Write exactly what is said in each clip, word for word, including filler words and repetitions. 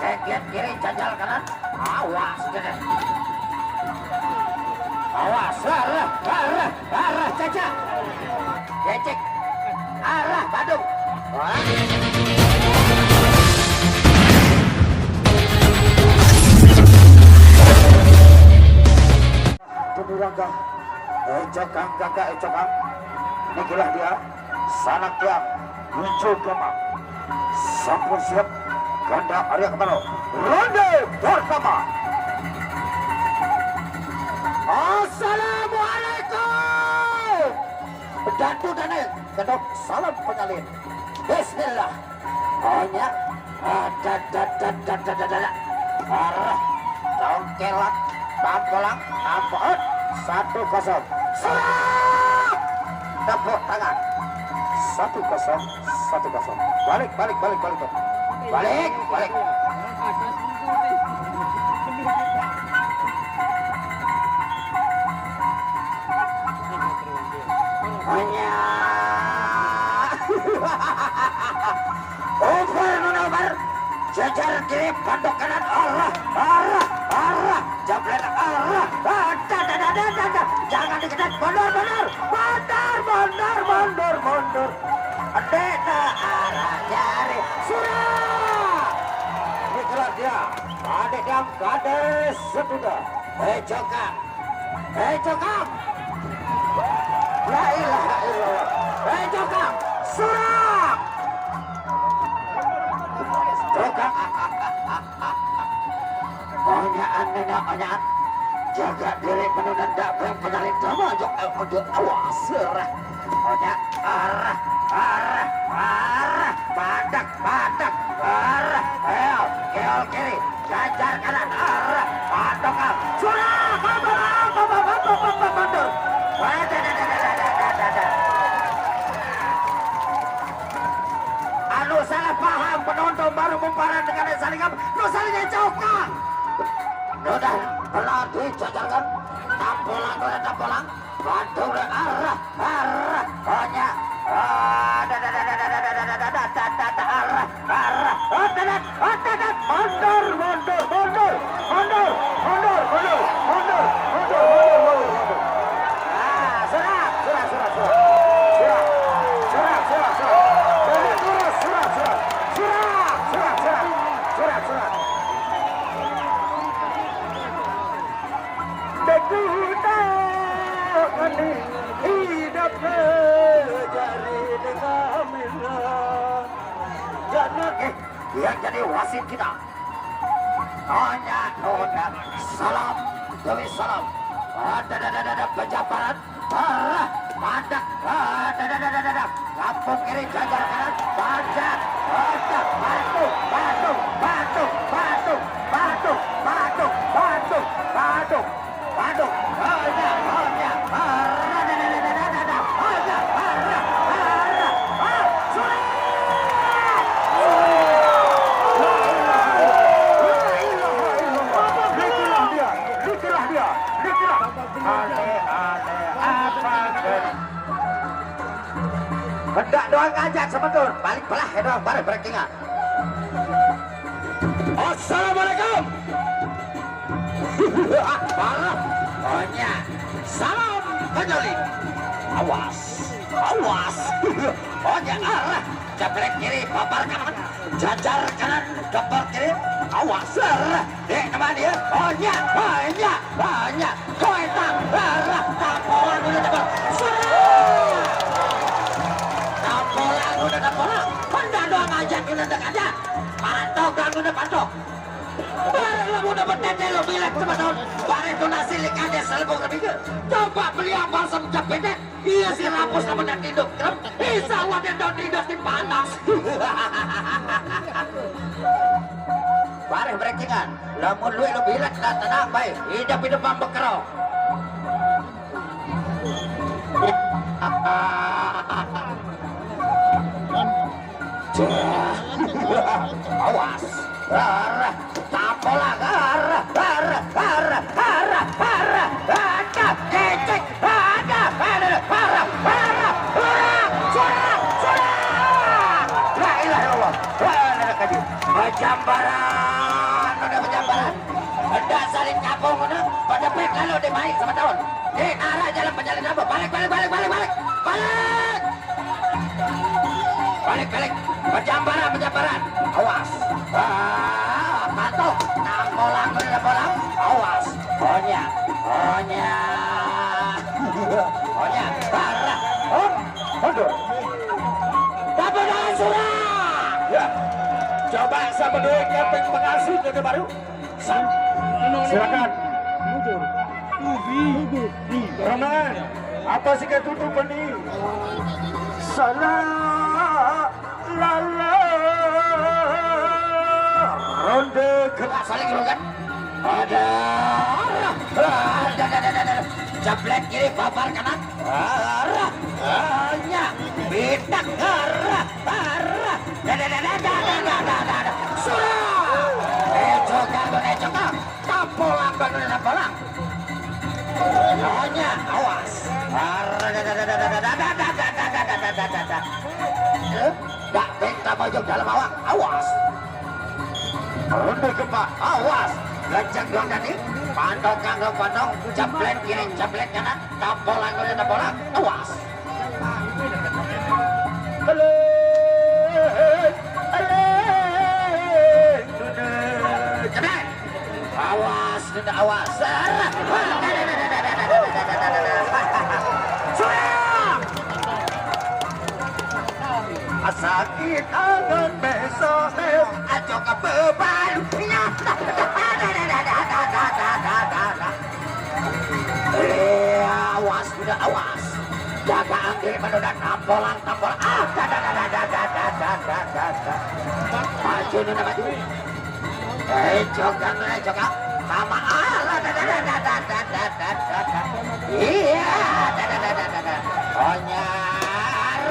Engkit kiri, jajar kanan. Awas, Cecek. Awas, arah, arah, arah, Cecek. Cecek. Arah, Badung. Wah. Tunggu langkah. Ejakan kakak, ejakan. Inilah dia. Sanak tiang. Hijau gamang. Sampun siap. Ganda Arya Kemano. Ronde pertama. Assalamualaikum. Datu Dane. Kedok salam penyalin. Bismillah. Hanya ada, ada, ada, ada, ada, ada. Arah. Tongkelat. Tampolang. Tampot. Satu kosong. Serang. Tepuk tangan. Satu kosong. Satu kosong. Balik, balik, balik, balik. Balik, balik. Hanya. Over, nona over. Jajar kiri, pandok kanan, arah, arah, arah, jabret, arah, ada, ada, ada, ada, ada, jangan dikejar, mundur, mundur, mundur, mundur, mundur, mundur, pendeta arah jari, surah, itulah dia, adik yang kades seduda, eh, Jokang. Hei, Jokang. La ilaha illallah. Hei, Jokang. Surang. Jokang. Onyaan nena onyaan. Jaga diri penuh nanda bang penyalin drama jok el kudu awas surah. Onya arah arah arah badak badak arah el el kiri. Jajar kanan, arah, patokan, surah, mundur, mundur, mundur, mundur. Wadah, dah, dah, dah, dah, dah, dah, dah. Anu salah paham, penonton baru mumparan dengan salingam, nu saling cokang. Udah, berarti jajarkan, tampolan, tampolan. Waduh, arah, arah, banyak. Ada, ada, ada, ada, ada, ada, ada, ada, ada, ada, arah, arah, ada, ada, ada, ada, mundur, mundur, mundur, mundur, mundur, mundur, mundur, mundur, mundur, mundur. Ah, surak, surak, surak, surak. Surak, surak, surak, surak. Banyak lurus, surak, surak. Surak, surak, surak, surak. Surak, surak. Dekuda kami hidup jari dengan mila. Jangan, eh, yang jadi wasit kita. Tanya Tuhan, salam demi salam. Ada, ada, ada, ada, penjabaran. Arah, padak. Ada, ada, ada, ada, ada. Kampung kiri, jajar kanan, baca, baca, batuk, batuk, batuk, batuk, batuk, batuk, batuk, batuk, batuk, baca, baca, arah, da, da, da, da, da, da, baca, arah, arah, ah, surat! Surat! La ilaha illallah, la ilaha illallah. Dikilah dia, dikilah dia, dikilah. Ale, ale, apa ke? Hendak doang aja semeton, paling belah ya doang, bareng breakingan. Assalamualaikum. Parah. Onya. Salam konyolin. Awas. Awas. Onya arah. Jablek kiri, papar kanan. Jajar kanan, gempar kiri. Awas arah. Dek, teman dia. Onya, onya, onya. Koetang, arah. Tampolan udah tebal. Serah. Tampolan udah tampolan. Pendak doang aja, udah dekat aja. Pantok dan udah pantok. Bareh lamun dapat tete lo bilek teman-teman. Bareh tu nasi lik ada selebung lebih ke. Coba beli balsam cap pendek. Iya si rapus lamun nak hidup. Insya Allah dia daun hidup di panas. Bareh breakingan. Lamun lu lo bilek dan tenang baik. Hidup hidup bang bekerok. Awas. Arah. Tapola. Arah. Arah. Arah. Arah. Arah. Arah. Ada. Cecek. Ada. Ada. Arah. Arah. Arah. Sudah. Sudah. La ilaha illallah. Wah, ada kaji. Bajambaran. Lalu dia baik sama tahun. Dia arah jalan berjalan apa? Balik, balik, balik, balik, balik. Balik. Balik, balik. Berjambaran, berjambaran. Awas. Ah, patuh. Nah, bolang, bolang. Awas. Onya. Onya. Onya. Parah. Oh, mundur. Tapi jangan surah. Ya. Coba sama dua keping pengasuh ke baru. Sa-, silakan. Roman, apa sih ketutupan nih? Salah lala ronde ke saling rogan. Ada. Ada, ada, ada, ada. Jebret kiri, babar kanan. Arah, hanya bitak, arah, arah. Dada, dada, dada, dada, dada, dada. Surah. Ecokan, ecokan. Tampolang, bangun, tampolang. Hanya awas. Arah, dada, dada, dada, dada, dada, dada, dada, dada, dada. Eh, dak minta mojok dalam awak. Awas. Ronde keempat. Awas. Lejang dua kali. Pandok, kandok, pandok. Jebret kiri, jebret kanan. Tampolang, udah tampolang. Awas. Halo. Halo. Kena. Awas, kena awas. Suram. Sakit angan besok. Ajo ke beban. Iya, awas, udah awas. Jaga anggil menunda tampolang, tampol. Ah, dah, dah, dah. Maju, nunda maju. Eh, jogang, eh, jogang. Sama, ah, dah, dah, dah, dah, dah, dah, dah, dah, dah. Iya, dah, dah, dah, dah, dah, dah. Onyar.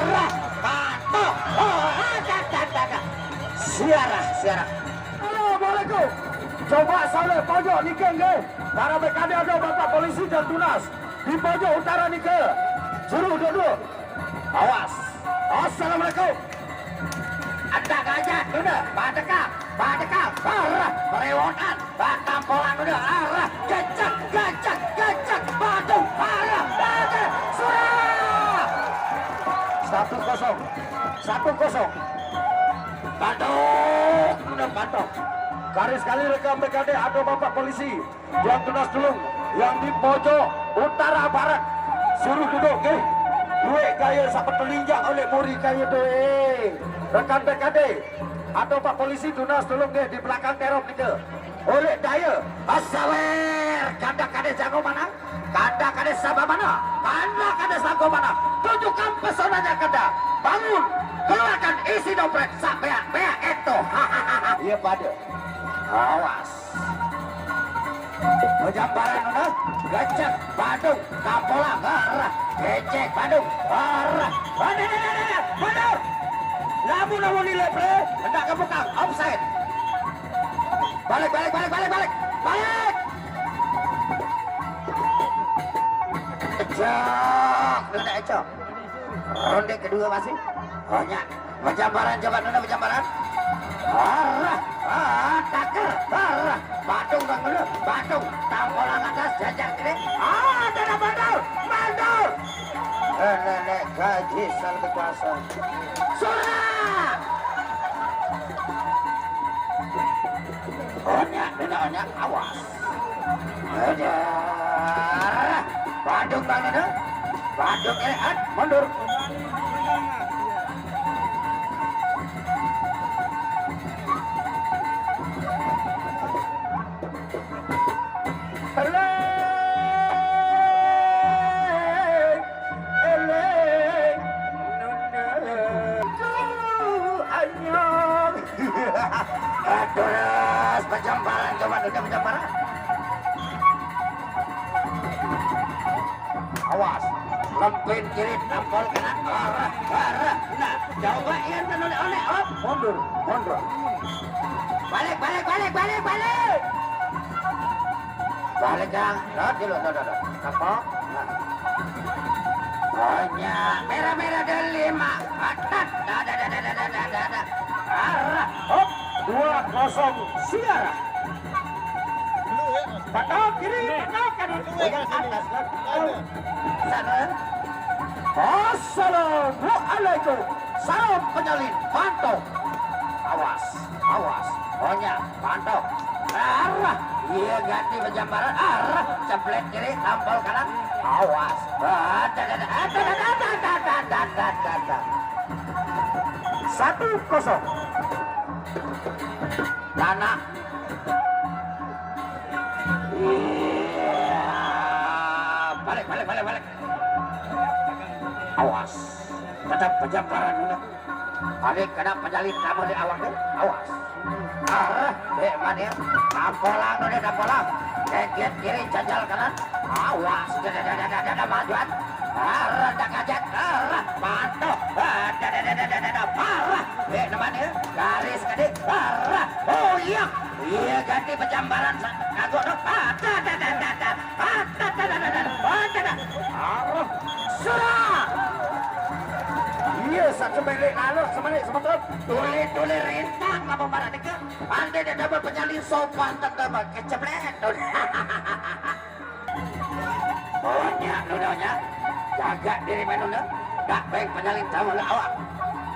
Patuh. Oh, ah, dah, dah, dah, dah. Siarah, siarah. Assalamualaikum. Coba saleh pojok nike nggih. Para B K D ada Bapak Polisi dan Tunas. Di pojok utara nike. Suruh duduk. Awas. Assalamualaikum. Ada gajah, udah. Badeka, badeka, parah, perewotan, batam polang, udah. Arah, gecek, gecek, gecek, badung, parah, badung, surah. Satu kosong. Satu kosong. Batuk, udah batuk. Garis kali rekan B K D atau Bapak Polisi. Yang tunas tulung, yang di pojok utara barat, suruh duduk, nggih. Duit gaya sampai telinjak oleh muri kaya tu, eh. Rekan B K D atau Pak Polisi tunas tulung, nggih, di belakang terop nika. Oleh daya, asawer, kanda kade jago mana? Kanda kade saba mana? Kanda kade sago mana? Tunjukkan pesonanya kanda. Bangun, keluarkan isi dompet, sak beak-beak itu. Iya pada. Awas. Pejamparan mana? Gecek Badung, Tampolang, arah. Gecek Badung, arah. Ada, ada, ada, ada. Mundur. Lamun, lamun nilai pre, hendak ke belakang, offside. Balik, balik, balik, balik, balik. Balik. Ecok, hendak ecok. Ronde kedua masih. Banyak. Pejambaran, coba dulu pejambaran. Arah, ah, taker, arah. Badung bang dulu, Badung. Tampolang atas, jajak kiri. Ah, ada bandar, bandar. Eh, nenek gaji selalu berkuasa. Surah. Onyak, dina onyak, awas. Ada. Badung bang dina. Badung, eh, at, mundur. Eleng, eleng, nunda, ku anyong. Terus pejamparan, coba dulu pejamparan. Awas, lempin kiri, tampol kanan, arah, arah. Nah, coba yang tenule oleh, op, mundur, mundur. Balik, balik, balik, balik, balik. Balik, Kang. Nah, dulu, dulu, dulu. Tepok. Nah. Banyak. Merah-merah ada lima. Atat. Dah, dah, dah, dah. Arah. Hop. Dua kosong. Siarah. Patok kiri, patok kanan. Pegang atas, kan? Sana. Assalamualaikum. Salam penyalin, pantau. Awas, awas. Onya, pantau. Arah. Iya, ganti pejambaran. Arah. Ceplet kiri, tampol kanan. Awas. Ada, ada, ada, ada, ada, ada, ada, ada, ada. Satu kosong. Tanah. Iya. Balik, balik, balik, balik. Awas. Tetap pejambaran dulu. Balik kena penyalin kamu di awak deh. Awas. Arah, dek mana? Tampolang dulu, tampolang. Keket kiri, jajal kanan. Awas. Dada, dada, dada, dada, majuan. Arah, dak ajak. Arah, patuh. Dada, dada, dada, dada, parah. Dek mana? Garis kadi. Arah. Oh iya. Iya, ganti pejambaran sa-, kagok dong. Ah, da, da, da, da, da. Ah, da, da, da, da, da. Ah, da, da. Arah. Sudah. Iya, satu balik lalu, sebalik, sebetul. Tulis-tulis rintang, apa marah deke. Pandai dia dapat penyalin sopan, tentang keceplek. Banyak nudanya. Jaga diri menunda. Dak baik penyalin tamu awak.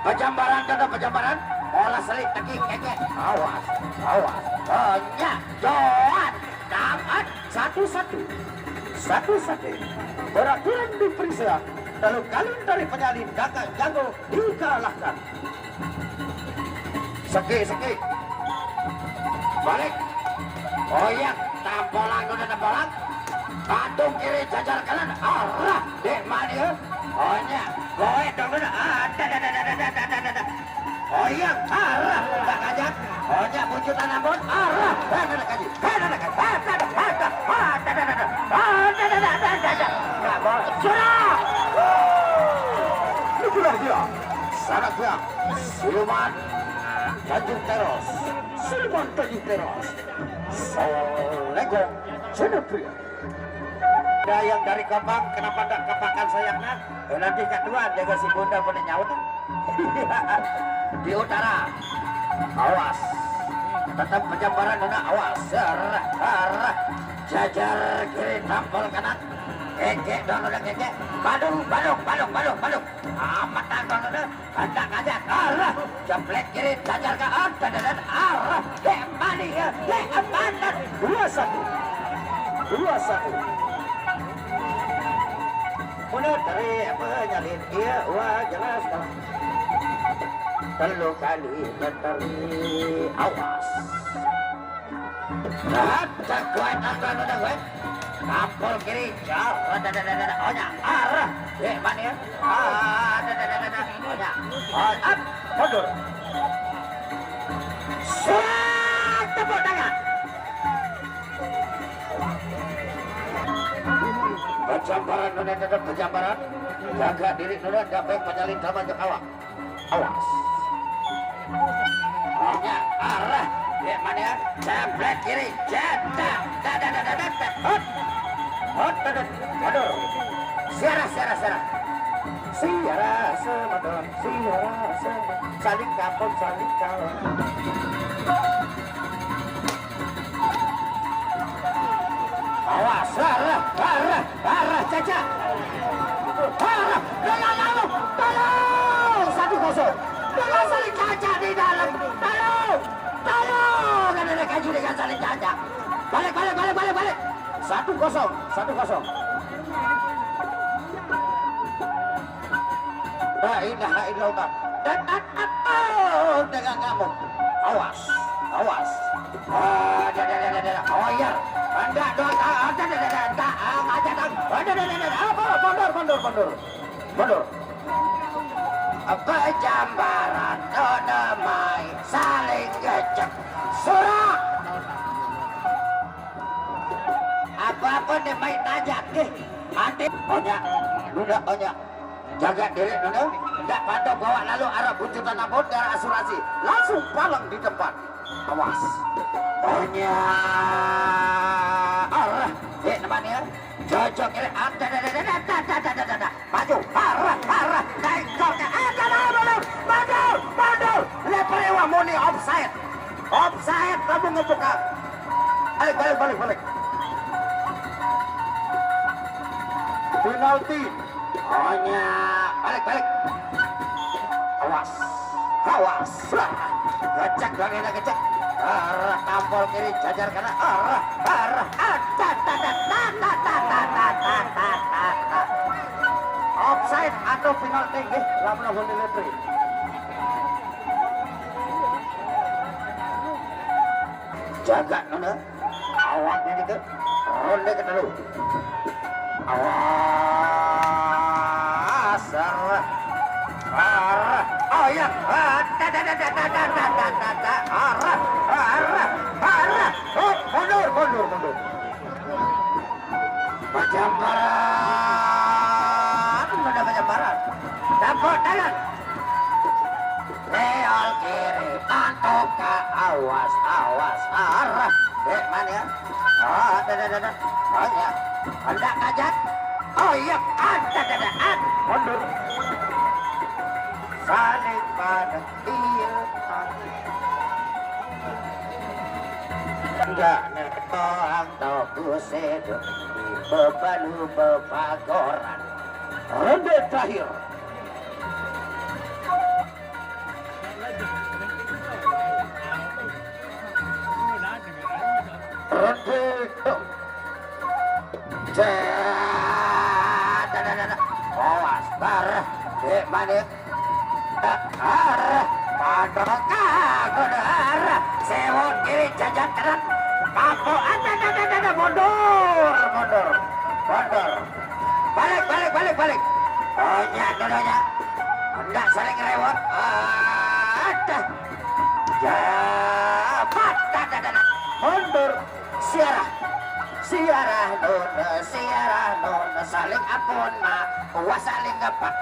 Pejambaran kata pejambaran. Bola selit teki keke. Awas, awas. Banyak. Joan. Dapat satu-satu. Satu-satu. Peraturan diperiksa. Lalu kalun dari penyalin kakak jago dikalahkan. Seki, seki. Balik. Oh iya, tampolang dulu tampolang. Patung kiri jajar kanan. Arah, dek mani ya. Oh iya, goek dong dulu. Ah, da, da, da. Oh iya, arah, tak ajak. Oh iya, bujutan ambon. Arah, da, da, da, kaji. Da, da, da, kaji. Da, da, da, da, da. Ah, da, da, da, da. Ah, da, da, da, da, da, da. Nggak boleh. Sudah. Itulah dia. Syaratnya siluman Tanjung Teros, siluman Tanjung Teros. Assalamualaikum, Jana Pria. Ada yang dari Kepang, kenapa tak kepakan sayapnya? Eh, nanti Kak Tuan jaga si Bunda pada nyawa. Di utara, awas. Tetap pejambaran, nona, awas. Serah, serah. Jajar kiri, tampol kanan. Keke, dong, udah keke. Badung, badung, badung, badung, badung. Amat tangkol tu. Hendak ngajak. Arah. Jeplek kiri, tajar ke. Ada, ada, ada. Arah. Dek mani ya. Dek pantat. Dua satu. Dua satu. Mula dari apa nyalin dia. Wah, jelas dah. Telu kali terteri. Awas. Dah, dah, kuat, dah, dah, dah, dah, kuat. Tampol kiri, jauh. Ada, ada, ada, ada. Oh, ya. Arah. Eh, mana ya? Ah, ada, ada, ada, ada. Oh, ya. Oh, up. Mundur. Suat, tepuk tangan. Pejambaran, nona, tetap pejambaran. Jaga diri, nona, dapat penyalin sama je awak. Awas. Hanya arah. Ya, mana ya? Jebret kiri. Jebret. Dah, dah, dah, dah, dah, dah. Hut. Hut, hut, hut. Aduh. Siara, siara, siara. Siara, semadon. Siara, semadon. Saling kapok, saling kawan. Awas, arah, arah, arah, Caca. Arah, tolong, tolong, tolong. Satu kosong. Tolong, saling Caca di dalam. Tolong, tolong. Ada, ada kaji dengan saling Caca. Balik, balik, balik, balik, balik. Satu kosong, satu kosong. La ilaha illallah. Dan at-, at-, oh, dengan kamu. Awas, awas. Ah, dah, dah, dah, dah, dah. Oh, iya. Anda doang. Ah, dah, dah, dah, dah, dah. Ah, aja, dah. Ah, dah, dah, dah, dah. Ah, mundur, mundur, mundur, mundur. Mundur. Apa jambaran? Nona mai saling gecek. Surak. Apa-apa nih mai tajak nih. Mati. Onya. Nona, onya. Jaga diri, nona. Ndak pantau bawa lalu arah bujutan abon, darah asuransi. Langsung palang di tempat. Awas. Onya. Arah. Eh, teman ya. Cocok kiri. Ada, ada, ada, ada, ada, ada, ada, ada. Maju. Arah, arah. Naik golnya. Ada, ada, ada. Mundur, mundur. Leper ewa muni offside. Offside, kamu ngebuka. Balik, balik, balik, balik. Penalti. Hanya balik, balik. Awas. Awas. Gecek, lagi ada gecek. Arah tampol kiri, jajar kanan. Arah, arah. Ada, ada, ada. Offside atau penalti nggih, lamun nunggu referee. Jaga nona. Awaknya gitu. Ronde kedua. Awas. Arah. Arah. Oh ya. Ah, da, da, da, da, da, da, da, da, da, da. Arah. Arah. Arah. Oh, mundur, mundur, mundur. Pajamparan, mana Pajamparan? Dapat dalan. Leol kiri, pantau ka awas, awas, arah. Dek mana ya? Oh, ada, ada, ada. Oh ya. Hendak kajat. Oh iya, ada, ada, ada. Mundur. Saling pada. Iya. Enggak netoang tau buset. Bebalu bebagoran. Ronde terakhir. Ronde. Awas, bar. Dek manik. Arah, padahal kagak ada arah. Sewot kiri, jajak kanan. Papo, ada, ada, ada, ada, mundur, mundur, mundur. Balik, balik, balik, balik. Banyak dulunya. Hendak saling rewot. Ada. Jabat, ada, ada, ada. Mundur. Siarah. Siarah nun, siarah nun, saling ampun, nah, wah saling ngepak.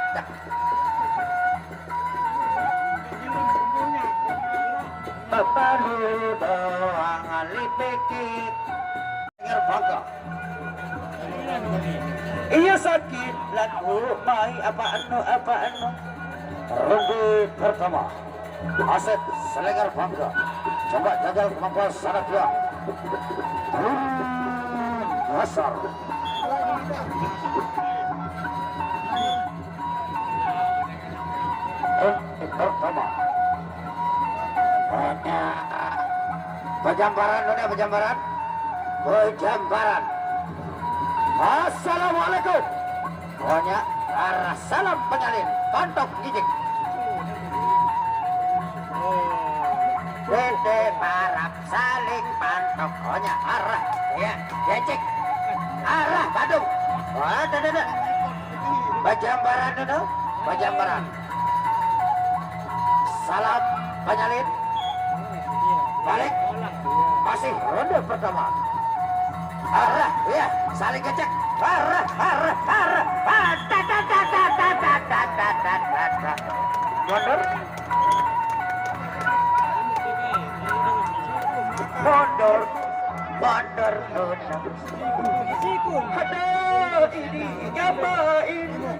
Bebalu doang lipikik. Dengar bangga. Iya sakit lagu mai apa anu apa anu. Ronde pertama. Asep Selegar Bangka. Coba gagal kemampuan sana dia. Turun dasar. Ronde pertama. Banyak. Pajamparan, udah Pajamparan. Pajamparan. Assalamualaikum. Pokoknya arah salam penyalin, pantok ngijik. Dede parap saling pantok, pokoknya arah ya, gecek. Arah Badung. Wah, ada, ada, ada. Pajamparan dulu, Pajamparan. Salam penyalin. Balik. Masih ronde pertama. Arah, ya, saling ngecek. Arah, arah, arah. Ah, ta, ta, ta. Mundur. Mundur. Mundur, mundur.